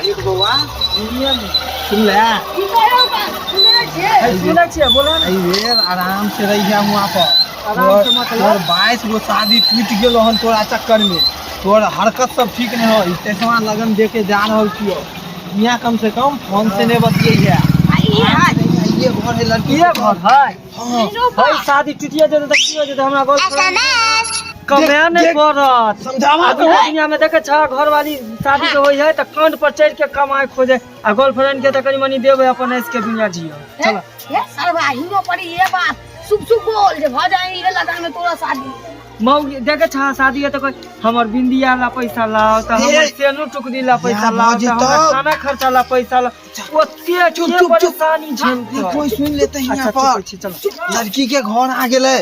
देख बौआ, सुन ले। की कहलो बा सुनै छियै? सुनै छियै, बोलो ने। एहि बेर आराम से रहिया हुआं पर। आराम से मतलब? तोहर 22 गो शादी टूटि गेलो हन तोरा चक्कर में। तोहर हरकत सब ठीक नहीं हो। तेसवा लगन दे के जा रहल छियो, यहाँ कम से कम फोन से नहीं बतियै है। आ ई है। ये घर है लड़की ये के। घर है? हाँ। भाई, शादी टूटिए जेतै तऽ की हो जेतै? हमरा गर्लफ्रेंड कमे देख- नहीं देख। पड़त। समझावा आब तो। दुनिया में देखे छ, घरवाली शादी के होई है तऽ कांध पर चढ़ के कमाए खोजे, आ गर्लफ्रेंड के तऽ कनी मनी देबै, अपन ऐस के दुनिया जियो। चल। हे सरवा, हिनो पड़ी ये बात। शुभ शुभ बोल जे भ जाए ई लगन में तोरा शादी। मौगी देखे छ, शादी है तऽ कोई हमर बिंदिया ला पैसा लाओ, तऽ हमर ए, सेनो टुकड़ी ला पैसा बियाह लाओ, भऽ तऽ जेतौ। हमरा खाना खर्चा ला पैसा ला, ओते चुप, के चुप, चुप। परेशानी झेलतै। कोई सुन लेते यहाँ अच्छा, पर। चुप छी, चलो। लड़की के घर आ गेलै।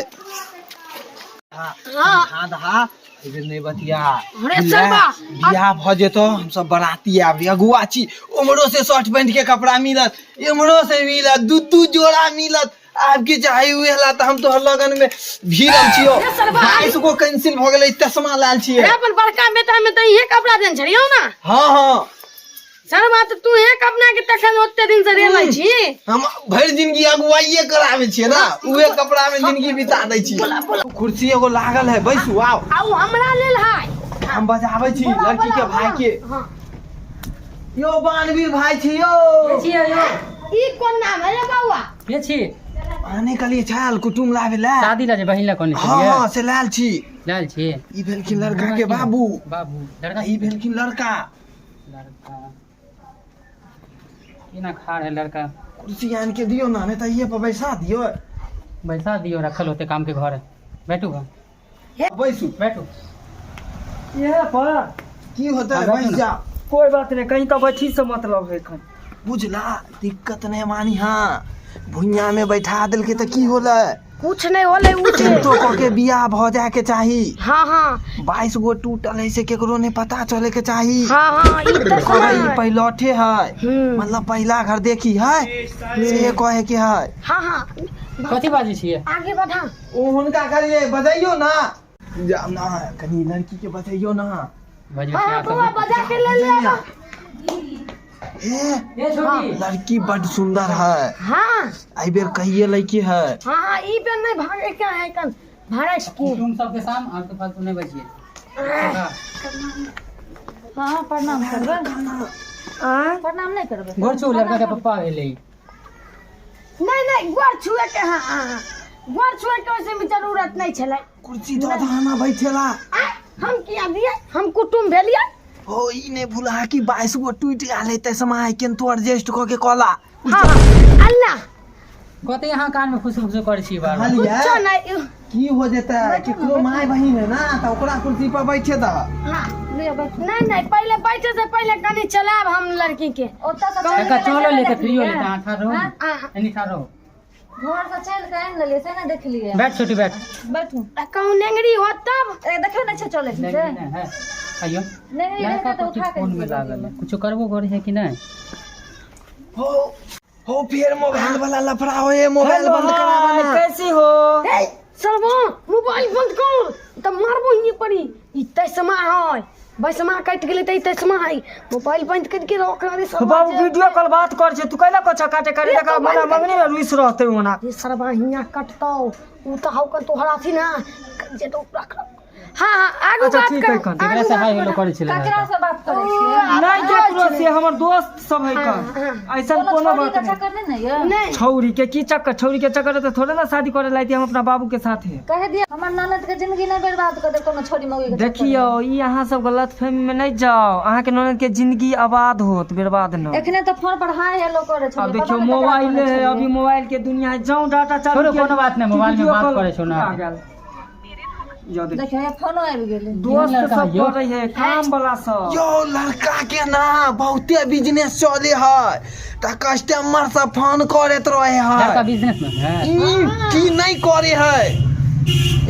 हाँ। हाँ, दहा एहि नहीं बतिया। अरे सरवा, बियाह भऽ जेतौ, हम सब बराती आबी, अगुआ छी। उम्हरो से शर्ट पैंट के कपड़ा मिलत, इम्हरो से मिलत, दू दू जोड़ा मिलत। आब की चाही? उहे ला तऽ हम तोहर लगन में भीड़ल छियो। अरे सरवा, 22 गो कैंसिल भऽ गेलै, चश्मा लाल छियै। अरे अपन बड़का बेटा में तऽ इहे कपड़ा देन छलियौ ना? हाँ हाँ। सरवा, तऽ तू हे कपड़ा के तखन ओते दिन से रेलै छी? हम भरि जिंदगी अगुवाइये कराबै छियै ना, उहे कपड़ा में जिंदगी बिता दै छियै। कुर्सी एगो लागल है, बैसू, आओ। आ उ हमरा लेल है। हम बजाबै छी बोला, लड़की के बोला, भाई के। हाँ। यो बानवीर भाई छी यो। छियै यौ? ई कोन नाम है रे बौआ? के छी? आने के लिए छाल कुटुम लाबे ला। शादी ला जे बहिन ला कोने हाँ। छलियै? हाँ, से लाल छी। लाल छी। ई भेलखिन लड़का के बाबू। बाबू लड़का? ई भेलखिन लड़का। लड़का केना खाड़ है लड़का। कुर्सी आन के दियो ना, नहीं तो ये पर बैसा दियो। बैसा दियो, रखल होते काम के घर है। बैठू गा। बैसू। बैठू। इहे पर। की होता है? हाँ, बैस बैठू ना। जा। कोई बात नहीं, कहीं तो बैठी से मतलब है एखन। बुझला, दिक्कत नहीं मानी। हाँ, भुइयां में बैठा देलके तऽ की होलै? कुछ नहीं होलै उ छै। चिंतो कऽ के बियाह भऽ जाय के चाही। हाँ हाँ। 22 गो टूटल है से केकरो नहीं पता चले के चाही। हाँ हाँ, ई तऽ कहै ई सुनै। पहिलौठे है। मतलब पहिला घर देखी है से कहे के है। हाँ हाँ। कथी बाजै छियै? आगे बढ़ा। ओ हुनका कहलियै बजैयौ ना, जाउ ना, कनी लड़की के बजैयौ ना। बजबै हाँ छी हाँ अहाँ बौआ सब। बजा के ले ले आबा। ए ए छोटी। लड़की बड सुंदर है। हाँ। एहि बेर कहिए लड़की है। हाँ हाँ, ई बेर नहीं भागे क्या है कन भाड़े की। कुटुम सबके साम आलतू फालतू नहीं बजिए। हाँ, प्रणाम करबै। आँय? प्रणाम नहि करबै? गोर छू, लड़का के पप्पा भेलै। नहीं नहीं, गोर छुए के, हाँ हाँ हाँ, गोर छुए के वैसे भी जरूरत नहीं छलै। कुर्सी दऽ दहना बैठेला। आय, हम किया दिए? हम कुटुम भेलिए। ओ ई नहि भूला कि 22 गो टूटि गेल है तै समय केन तू एडजस्ट कऽ के कला। हाँ हाँ, अल्लाह। कते अहाँ कान में खुशू खुशू करै छी बार बार? कहलियै कुछो नहीं। की हो जेतै? केकरो माय बहिन है ना, तऽ ओकरा कुर्सी पर बैठे दह। हाँ। लिअ, बैठू। नहीं नहीं, पहले बैठे से पहले कनी चलाब हम लड़की के। ओतऽ से चलि लड़का के चलो नहि लेके फ्री हो देखलियै। लेते, अहाँ ठाढ़ रहू। हाँ। एनी ठाढ़ रहू। घर से चलि के आनि लेलियै से नहि देखलियै। बैठ छोटी, बैठ। बैठू। आ कहूँ नेंगरी हो तब? ए, देखै नहि छै चलै छै नहीं से। नहीं है, आइयो। नेंगरी लड़का रहतै तऽ कथी उठा के फोन में लागल है? कुछो करबो करे है कि नहीं? हो हो, फेर मोबाइल वाला लफड़ा होए, मोबाइल हेलो, बंद कराबा हाय, ना। कैसी हो? ए सरवा, मोबाइल बंद कर तब मारबो ही पड़ी। ई तैसमा है, बैसमा कटि गेलै तऽ ई तैसमा है। मोबाइल बंद करके रख रे सरवा। बाबू वीडियो कॉल बात कर छे, तू कैला कछ काटे करे? ए, देखा तो मना बंद कर। मंगनी में रुइस रहते ओना। ये सरवा हियाँ कटतौ, उ तऽ हौ कन तोहर अथी ना जे तो रख रख। हाँ हाँ, आगू अच्छा, बात ठीक है, करू। कन। आगू केकरा से बात हाय हेलो करू। करै छलै? ककरा से बात करै छियै? नहीं, केकरो से, हमर दोस्त सब है कन, ऐसन कोनो कोनो छोरी बात के नहीं। चक्कर नहि ने यऽ? नहीं। छौरी के की चक्कर? छौरी के चक्कर है तो थोड़े ना शादी करे लायती हम अपना बाबू के साथ है। कहि दिअ, हमर ननद के जिंदगी नहि बर्बाद कऽ दे कोनो छोरी मौगी के चक्कर मे। देखियो, ई अहाँ सब गलत फहमी में नहीं जाओ, अहाँ के ननद के जिंदगी आबाद होत, बर्बाद न। एखने तऽ फोन पर हाय हेलो करै छलियै। अब देखियो पता नहि ककरा मोबाइल कहने है, छलियै। अभी मोबाइल के दुनिया है, जाऊं डाटा चालू छोड़ो, किया कोनो बात नहीं, मोबाइल में वीडियो बात कॉल करै छौ ना। आ गेल। यो देखियो। देखियो, यहाँ फोनो आबि गेलै। दोस्त लड़का सब यौ। करै है काम वाला सब। यो लड़का के ना बहुते बिजनेस चले है, तऽ कस्टमर सब फोन करैत रहे है। लड़का बिजनेसमैन है। ई की नहीं करे है,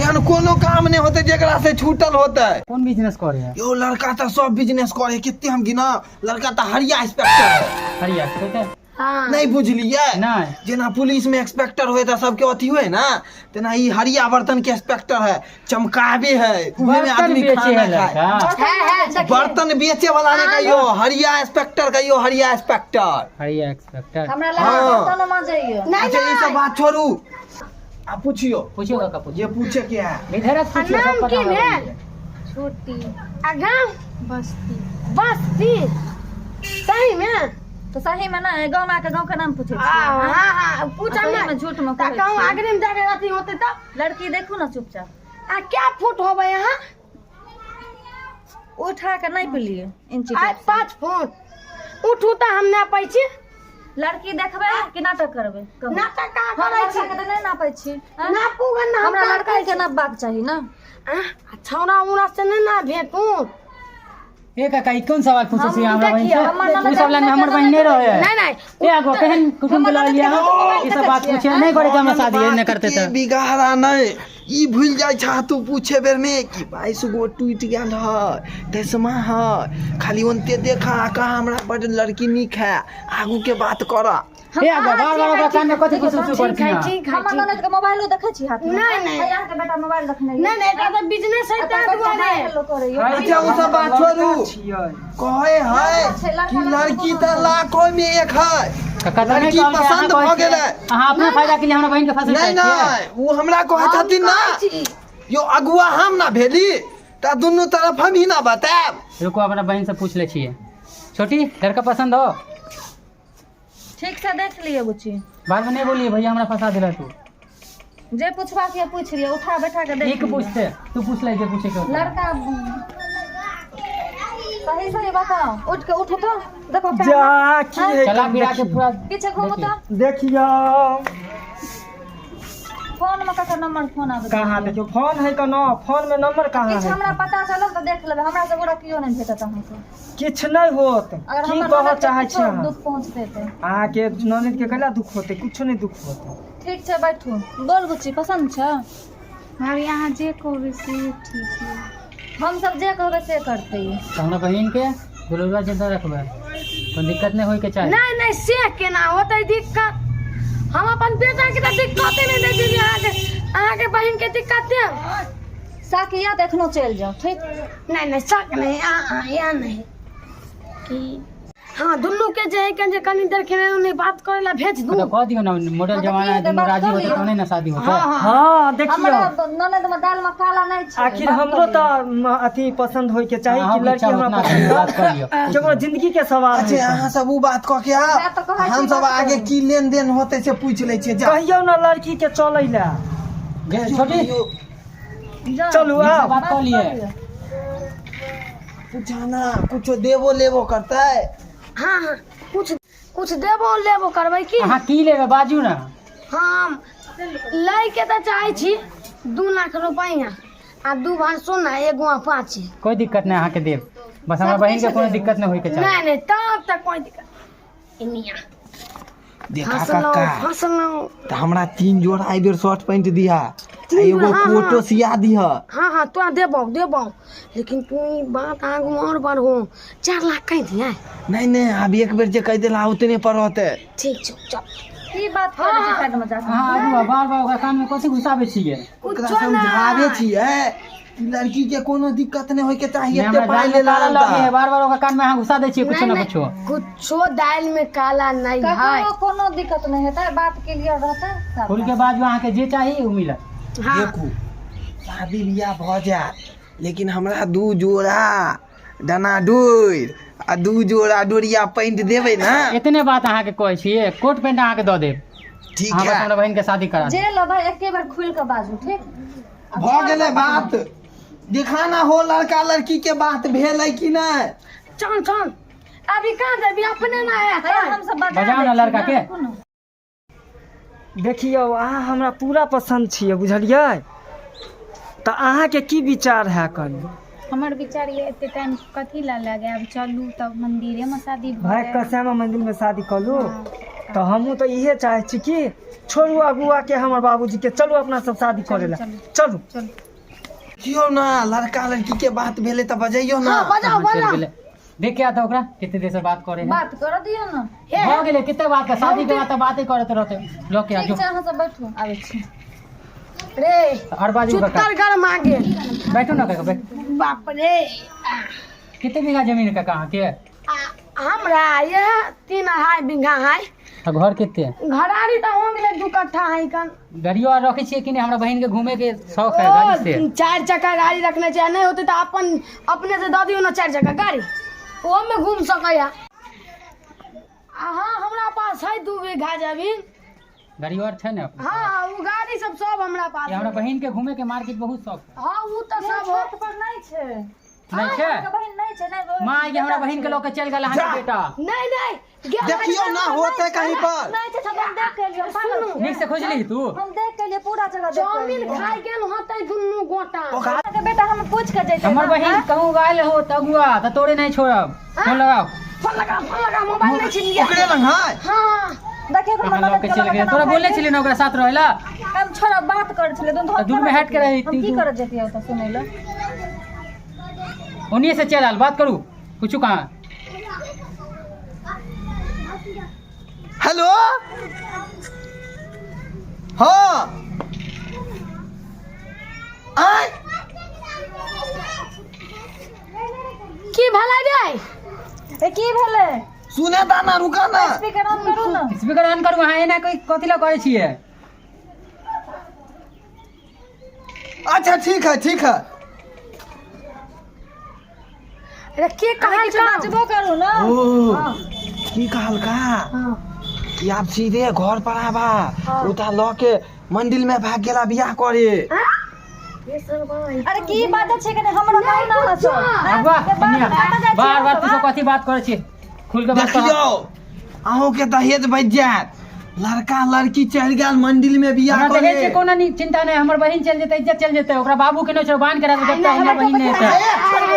एहन कोनो काम नहीं होते जेकरा से छूटल होते। कोन बिजनेस करे है? यो लड़का तऽ सब बिजनेस करे, किते हम गिना, लड़का तऽ हरिया इंस्पेक्टर है। हरिया कहते। हाँ। नहीं बुझलियै नहीं। जेना पुलिस में इंस्पेक्टर होय तऽ सबके अथी होय ना, तेना ई हरिया बर्तन के इंस्पेक्टर है, चमकाबे है, उहे में बर्तन आदमी बेचे खाना है खाए। लड़का। है है देखिए। बर्तन बेचे वाला ने कहियो हरिया इंस्पेक्टर, कहियो हरिया इंस्पेक्टर। हरिया इंस्पेक्टर। हमरा लगा हाँ। बर्तन मांजैयो। नहीं अच्छा ई सब नहीं। बात छोड़ू, आ पूछियो। पूछियो काका, पूछियो। जे पूछे के है। इधर आ पूछियो, सब नाम पता की हमरा भेल? बहिन के। छोटी। आ गाँव? बस्ती। बस्ती। सही में? तो सही में ना गाँव में आके गाँव के नाम पूछे हाँ हाँ हाँ, पूछम सही ना में झूठ में तऽ कहै कहूँ छियै। आगरे में जाके अथी होते तब। लड़की देखू ना चुपचाप। आ क्या फुट होबै यहाँ? उठा के नहीं पिलिए इंची आ टेप से। 5 फुट उठू तऽ हम नापै छी। लड़की देखबै कि नाटक करबै? कहू। नाटक कहाँ हम करै छी? लड़का के तऽ नहि नापै छी, आँय? नापू गन हम हमरा कहाँ लड़का करै के छी? नापबाक चाही ना। आ छौड़ा उड़ा से नहि ना भेटू। ए काका, ई कोन सवाल पूछै छी हमरा बहिन से? देखियौ, हमर उ सब लाइन में हमर बहिन नहीं रहे। नहीं नहीं। ए आगो केहन कुटुंब के लऽ लिया, ई सब बात पूछे नहीं करे के हमरा शादी नहीं करते के तऽ। बिगाड़ा नहीं, ई भूल जाइ छा तू पूछे बेर में कि 22 गो टूटि गेल है, तेसमा है, खाली ओनते देखा कहा हमरा बड लड़की नीक है, आगू के बात कर। ए आगो बार बार ओकरा कान में कथी कुछ कुछ ठीक है करथिन? ठीक है हमर ठीक। ननद के मोबाइलो देखै छी हाथ में? नहीं, नहीं। है अहाँके बेटा मोबाइल देखने? नहीं नहीं, एकरा तऽ बिजनेस है ताहि दुआरे। हेलो करैयो। अच्छा ओ सब बात छोड़ू, छियै। कहे है छै, लड़का कि लड़की लड़की कोनो तऽ लाखों में एक है। काका तऽ नहीं लड़की कहलकै, अहाँ पसंद कहै भऽ छियै। गेलै। अहाँ अपना फायदा के लिए हमरा बहिन के फंसै नहीं चाहै छियै? नहीं, ओ हमरा कहै हम छथिन ना। कहै छी। यो अगुआ हम ना भेली तऽ दुनू तरफ हम ही ना बतायब। रुको, अपना बहिन से पूछ ले छियै। छोटी, लड़का पसंद हो? ठीक से देख लिअ बुच्ची। बाद में नहीं बोलिए भैया हमरा फंसा दिला तू। जे पूछबाक ये पूछ लिअ, उठा बैठा के देख एक लिअ। पूछते तू पूछ ले जे पूछे के होतै। लड़का सही सही बताओ, उठ के उठू तो देखो पैर। जा की है? चला फिरा के पूरा पीछे घूमू तो। देखियौ। फोन में ककर नंबर फोन आबै? कहाँ देखियौ फोन है के न, फोन में नंबर कहाँ किछु है? हमरा पता चलल तऽ देख लेबै, हमरा से गोरा केओ नहि भेटत अहाँके। किछु नहि होत। अगर की हमर कहऽ ननद के चाहै छी किछो अहाँ? दुख पहुँचतै तऽ अहाँके ननद के कैला दुख होतै? कुछो नहि दुख होतै। ठीक छै, बैठू। बोल बुच्ची, पसन्द छै? भाभी, अहाँ जे कहबै से ठीक है। हम सब जे कहबै से करतै। तऽ हमरा बहिन के दुलरुआ जिंदा रखबै, कोनो दिक्कत नहि होय के चाही। नहीं नहीं, से केना होतै दिक्कत? हम अपन बेटा के तऽ दिक्कते नहि दै छियै, अहाँके बहिन के दिक्कत देब? साकिया तऽ एखनो चलि जाउ, ठीक? नहीं नहीं, शक नहीं, आ आ या नहीं कि हाँ दुनू के जे है के जे कनी देर के नहीं बात करे ला भेज दू। तऽ कह दियौ ना, मॉडल तऽ जमाना की है, हेतै, दुनू बात राजी कऽ होतै लियौ। तहने ना शादी होतै। हाँ हाँ। हँ देखियौ। हमरा ननद में दाल में काला नहि छै। आखिर बात हमरो कऽ लियौ। तऽ अथी पसंद होय के चाही कि अहाँके लड़की इच्छा हमरा उतना पसंद बात कऽ लियौ। केकरो जिंदगी के सवाल अच्छा है। अहाँ सब ओ बात कऽ के वएह तऽ कहै आउ, छी हम सब बात आगे करू। की लेन देन होतै से पूछि लै छियै, जा। कहियौ ने लड़की के चलै लए। जे छोटी जाउ। चलू नीक से आउ। बात कऽ लियै। पूछा ना, कुछो देबो लेबो करतै? हाँ हाँ, कुछ कुछ देबो लेबो करबै की? अहाँ की लेबै, बाजू ना। हम लै के तऽ चाहै छी 2 लाख रुपैआ आ 2 भार सोना, एगो अपाची। कोई दिक्कत नहि, अहाँके देब, बस हमरा बहिन के कोनो दिक्कत नहि होय के चाही। नहीं नहीं, तब तक कोई दिक्कत मियाँ। देखा फसलहुँ काका, फसलहुँ। तऽ हमरा 3 जोड़ा एहि बेर शर्ट पैंट दिहा आ तीन एगो जोड़ा, हाँ, कोटो हाँ। सिया दिह। हाँ हाँ, तोरा देबौ देबौ, लेकिन तू ई बात आगू और बढ़ो, 4 लाख कहि दिया। नहीं नहीं, आब एक बेर जे कहि देला उतने पर रहतै। ठीक छौ, चल। की बात करै छी साइड में जाके? अहाँ आगू आ, बार बार ओकरा कान में कथी घुसाबै छियै? ओकरा कुछो समझाबै नहि। छियै कि लड़की के कोनो दिक्कत नहि होय के चाही। नहि, एते हमरा पाइ दालि में लेला काला लगे है, तऽ बार बार ओकरा कान में अहाँ घुसा दै छियै कुछो नहीं ना नहीं, कुछो। कुछो दालि में काला नहीं है। ककरो कोनो दिक्कत नहि हेतै, बात क्लियर रहतै सब। खुल के बाजू, अहाँके जे चाही ओ मिलत। हाँ। देखू, शादी बियाह भऽ जायत, लेकिन हमरा 2 जोड़ा डना डोरि आ 2 जोड़ा डोरिया पैंट देबै ना? एतने बात अहाँके कहै छियै, कोट पैंट अहाँके दऽ देब। ठीक अहाँ बस है। हमरा बहिन के शादी करा जे देब। लेबै एके बेर खुलि कऽ बाजू, ठीक? भऽ गेलै बात, दिखाना हो लड़का लड़की के बात भेलै कि नहि? चल चल, अभी कहाँ जेबी, अपने ना हैया आया। हमसब बजा बजाउ दै ने छी लड़का के। रुकू ने। देखियौ, अहाँ हमरा पूरा पसन्द छियै, बुझलियै? तऽ अहाँके की विचार है कनि? हमर विचार ये, एते टाइम कथी ला लगायब, चलू तब मंदिरे में शादी भऽ भागि जायत। कऽ श्यामा मन्दिरमे शादी कऽ लू। तऽ हमहूँ तऽ इहे चाहै छी कि छोड़ू अगुआके, हमर बाबूजीके, चलू अपना सब शादी करै लए, चलू। देखियौ ना, लड़का लड़की के बात भेलै तऽ बजैयौ ना। हाँ, बजाओ चलि बजाओ। गेलै। देख के आता ओकरा कते देर से बात करे है। बात कर दियौ ने। हे भऽ गेलै कते बात कर, शादी के बाद तऽ बाते करैत रहतै। लऽ के आ ठीक जो। छै, अहाँ सब बैठू, आबै छी। रे आओर बाजू काका। चुत्तर गरमा गेल। बैठू ने काका, बैठ। बाप रे। कते बीघा जमीन है काका अहाँके? आ, हमरा ये 3-2.5 बीघा है। आ घर कते? घरारी तऽ हो गेलै 2 कट्ठा है कन। गाड़ियो आर रखै छियै कि नहि? हमरा बहिन के घूमे के शौक है गाड़ी से। ओ 4 चक्का गाड़ी रखने छै, नहि होतै तऽ अपन अपने से दऽ दियौ ने 4 चक्का गाड़ी, ओहोमे घूम सकैया। हाँ हमरा पास है 2 बीघा जमीन। गाड़ियो आर छै ने? हाँ ओ गाड़ी सब सब हमरा पास। हमरा बहिन के घूमे के मार्केट बहुत शौक है। हाँ ओ तऽ सब छत पर नहि छै। नहि छै? अहाँके बहिन नहि छै, नहि। माँ ये हमरा बहिन के लऽ के चलि गेल अहाँके बेटा। नहीं नहीं देखियौ ना होते कहीं पर। नहि छै, हम देख के एलियै, हम पागल छियै। नीक से खोजली तू? हम देख के एलियै, पूरा जगह देख के चाउमीन एलियै। खाइ गेल होतै दुनू गोटा। अहाँके बेटा हम पूछि के जैतै। हमर बहिन कहूँ गायल हो तगुआ तऽ तोरे नहीं छोड़ब। फोन लगाओ। फोन लगा, फोन लगा, मोबाइल नहीं छीन लिया। ओकरे लग है। हाँ देखियौ अहाँ लऽ के चलि गेल। तोरा बोलने छलियै ने ओकरा साथ रहै ला? हम छोड़ा बात करै छलियै, दुनू तऽ दूर में हटि के रही। हम की करऽ जैतियै ओतऽ सुनै लए? ओनिये से चलि आयल, बात करू पूछू कहाँ। हेलो हाँ आय की भेलै रे? ए की भेलै? सुने दा ना, रुका ना। स्पीकर ऑन करू ने। स्पीकर ऑन करू। अहाँ एना कोई कथी लए करै छियै? अच्छा ठीक है ठीक है। अरे के कहल किछु बाजबो करू ने। ओ की कहल का कि आप सीधे घर पर आबा, उता लऽ के मंदिर में भाग गेला बियाह करे। अरे की बात छै कने हमरा कहू ना अहाँ सब। अगुआ बार बार तू सब कथी बात करै छी? खुल के बात कर। देखियौ अहूँ के दहेज बचि जायत, लड़का लड़की चलि गेल मंदिर में बियाह हमरा करे। दहेज के कोनो नहीं चिंता नहीं, हमर बहिन चलि जेतै, इज्जत चलि जेतै, ओकरा बाबू के नहि छोड़ बांध के राखबै जब तक हमर बहिन नहि हेतै।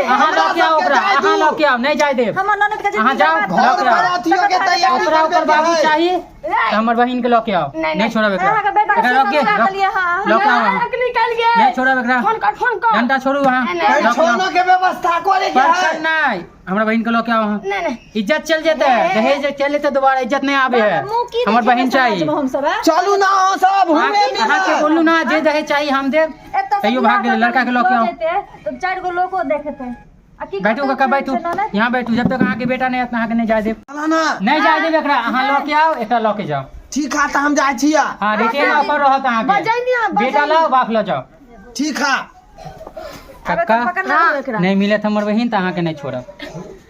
अहाँ लऽ के आउ ओकरा, अहाँ लऽ के आउ, नहि जाय देब। हमर ननद के अहाँ जिंदगी जाओ, बर्बाद लऽ घर के आउ। बरातियों के तैयारी ओकरा ओकर करबे के बाबू है। चाही तऽ हमर बहिन के लऽ के आउ, नहि छोड़ब एकरा। अहाँके बेटा के एकरा रख के लगा देलियै अहाँ। लऽ के आउ अहाँ। निकल गेल। नहि छोड़ब एकरा। फोन कर, फोन कर। डंडा छोड़ू अहाँ। नहीं, लऽ के आउ। छोनो के व्यवस्था करे के है। परसन नहि, हमरा बहिन के लऽ के आउ अहाँ। नहीं नहीं इज्जत चल जेतै, दहेज चल जेतै, दोबारा इज्जत नहीं आबे है। मुँह की हमर देखिए बहिन समाजमे चाही। हम सब, चलू ना अहाँ सब हुमे अहाँ के मिलत। बोलू ना जे दहेज चाही हम देब। एतऽ से तैयो भाग गेलै, लड़का के लऽ के आउ। जेतै तऽ 4 गो लोको देखतै। आ की बैठू करतै काका, बैठू छै ननद? यहाँ बैठू, जब तक अहाँके बेटा नहि आयत अहाँके नहि जाय देब। चला ना। नहि जाय देब एकरा, अहाँ लऽ के आउ, एकरा लऽ के जाउ। ठीक है तऽ हम जाइ छियै। हाँ रिटेन ऑफर रहत अहाँके। बजैनिया, बेटा लाओ बाप लऽ जाओ। ठीक है। काका पकड़ना एकरा। नहीं मिलत हमर बहिन तऽ अहाँके नहि छोड़ब।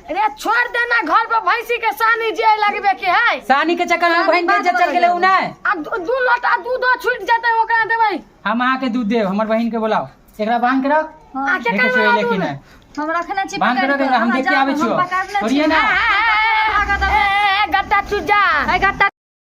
अरे छोड़ देना, घर पर भैंसी के सानी जे लगबे के है। सानी के चक्कर में बहिन के इज्जत चल गेलै उ नहि। आ 2 लोटा दूध छूट जेतै ओकरा देबै। हम अहाँके दूध देब, हमर बहिन के बोलाओ, एकरा बांध के रख। आ के देखै छियै करबै एलै कि दूध? नहि। हम रखने छी बांध के रख एकरा, हम अहाँ देख के जाउ, आबै हम छियौ। पकड़ने छी। छोड़िए ना। ए, गट्टा छूट जा। ए, गट्टा।